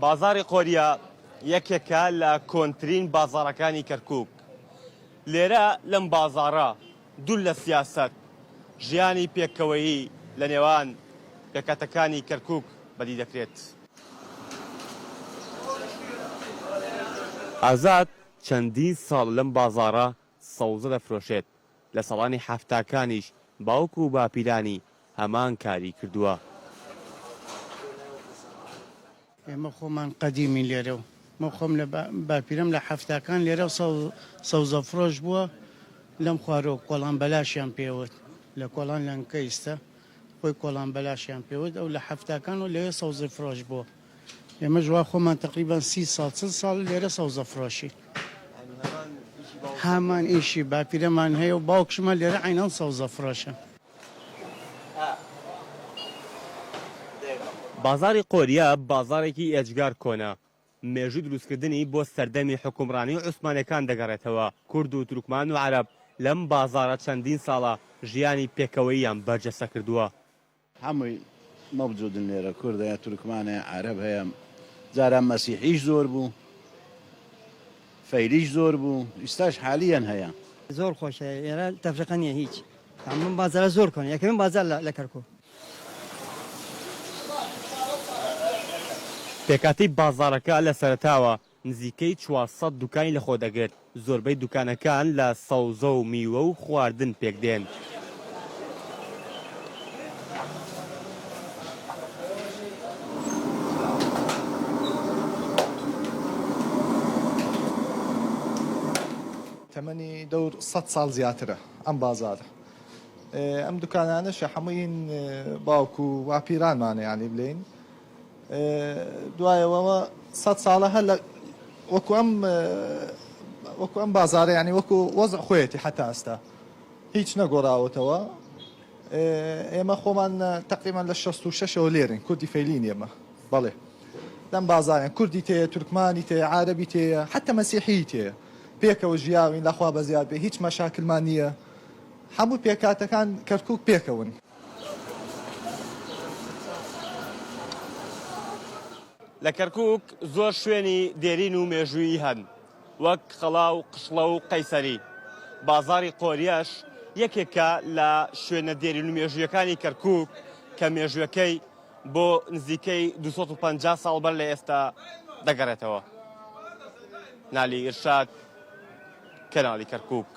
بازاڕی قۆریە یەکێکە لە کۆنترین بازاڕەکانی کەرکوک. لێرە لەم بازاڕە دوور لە سیاسەت، ژیانی پێکەوەیی لە نێوان پێکهاتەکانی کەرکوک بەدی دەکرێت. ئازاد چەندین ساڵ لەم بازاڕە سەوزە دەفرۆشێت، لە ساڵانی حەفتاکانیش باوک و باپیرانی هەمان کاری کردووە. ئێمە خۆمان قەدیمین لێرە و من خۆم لە باپیرەم لە حەفتاکان لێرە سەوزە فرۆش بووە لەم خوارەوە کۆڵان بەلاشیان پێوت لە کۆڵان لەنکە ئیستا خۆی کۆڵان بەلاشیان پێوت ئەو لە حەفتاکان و لەوێ سەوزە فرۆش بووە ئێمەش وا خۆمان تەقریبەن سی ساڵ چل ساڵ لێرە سەوزە فرۆشین هەمان ئیشی باپیرەمان هەیە و باوکشمان لێرە عەینەن سەوزە فرۆشە. بازاڕی قۆریە بازاڕێکی ئێجگار کۆنە، مێژووی دروستکردنی بۆ سەردەمی حوکمڕانی عوسمانیەکان دەگەڕێتەوە، کورد و تورکمان و عەرەب لەم بازاڕە چەندین ساڵە ژیانی پێکەوەییان بەرجەستە کردووە. هەمووی مەوجودن لێرە کورد هەیە تورکمان هەیە عەرەب هەیە جاران مەسیحیش زۆر بوو فەیلیش زۆر بوو ئیستاش حالیەن هەیە. زۆر خۆشە ئێرە تەفرقە نیە هیچ ئەم بازارە زۆر کۆنە یەکەمین بازار لە کەرکوک. پێکهاتەی بازاڕەکە لە سەرەتاوە نزیکەی 400 دوکانی لەخۆدەگرت، زۆربەی دوکانەکان لە سەوزە و میوە و خواردن پێکدێن. تەمەنی دەور سەد ساڵ زیاترە ئەم بازارە ئەم دوکانانەشە هەمووین باوک و باپیرانمانە یانی بلین دوایەوە سەد ساڵە هەر لە وەکو ئەم وەکو ئەم بازارە یانی وەکو وەزع خۆیەتی حتا ئەستا هیچ نەگۆڕاوەتەوە ئێمە خۆمان تقریبان لە 66ەوە لێرین کوردی فەیلین ئێمە بەڵێ لەم بازارێن کوردی تێیە تورکمانی تێیە عارەبی تێیە حتا مەسیحی تێیە پێکەوە ژیاوین لەخوا بەزیاد بێ هیچ مەشاکلمان نییە هەموو پێکاتەکان کەرکک پێکەون. لە کەرکوک زۆر شوێنی دێرین و مێژوویی هەن وەک قەڵا و قشڵە و قەیسەری، بازاڕی قۆریەش یەکێکە لە شوێنە دێرین و مێژوویەکانی کەرکوک کە مێژووەکەی بۆ نزیکەی 250 ساڵ بەر لە ئێستا دەگەڕێتەوە. نالی ئیرشاد، کەناڵی کەرکوک.